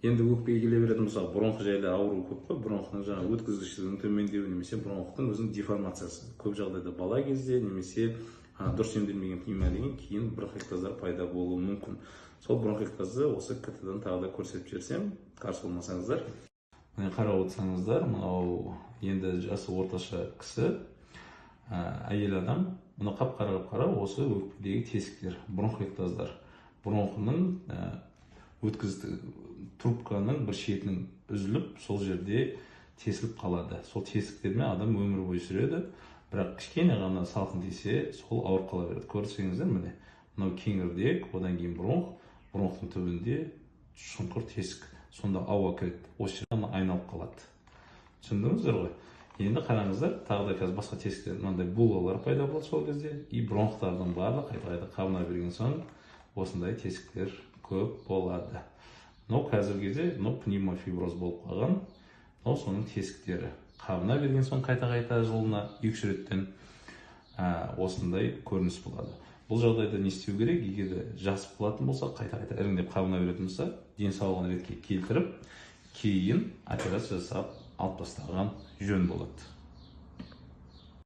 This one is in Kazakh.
Енді өкпеге келе беретін болсақ, бронх жайлы ауру көп қой. Бронхның жаңағы өткізгіштігінің төмендеуі немесе бронхтың өзінің деформациясы. Көп жағдайда бала кезде немесе дұрыс емделмеген пневмониядан кейін бронхектаздар пайда болуы мүмкін. Сол бронхектазды осы КТ-дан тағы да көрсетіп жіберсем, қарсы болмасаңыздар. Міне, қарап отырсаңыздар, мынау енді жасы орташа кісі, әйел адам. Мына қап қара, қап қара осы өкпедегі тесіктер, бронхектаздар. Бронхының өткізді трубканың бір шетінің үзіліп, сол жерде тесіліп қалады. Сол тесіктермен адам өмір бойы сүреді, бірақ кішкене ғана салқын тисе, сол ауырып қала береді. Көрсеңіздер, міне, мынау кеңірдек, одан кейін бронх, бронхтың түбінде шұңқыр, тесік, сонда ауа кіреді, осы жерден айналып қалады. Түсіндіңіздер ғой? Енді қараңыздар, тағы да қазір басқа тесіктер, мынандай булалар пайда болады сол кезде. И бронхтардың барлығы қайта қайта қабына берген соң осындай тесіктер көп болады. Мынау қазіргі кезде мынау пневмофиброз болып қалған, мынау соның тесіктері қабына берген соң қайта қайта жылына 2-3 реттен осындай көрініс болады. Бұл жағдайда не істеу керек? Егер де жасып қалатын болса, қайта қайта іріңдеп қабына беретін болса, денсаулығын ретке келтіріп, кейін операция жасап алып тастаған жөн болады.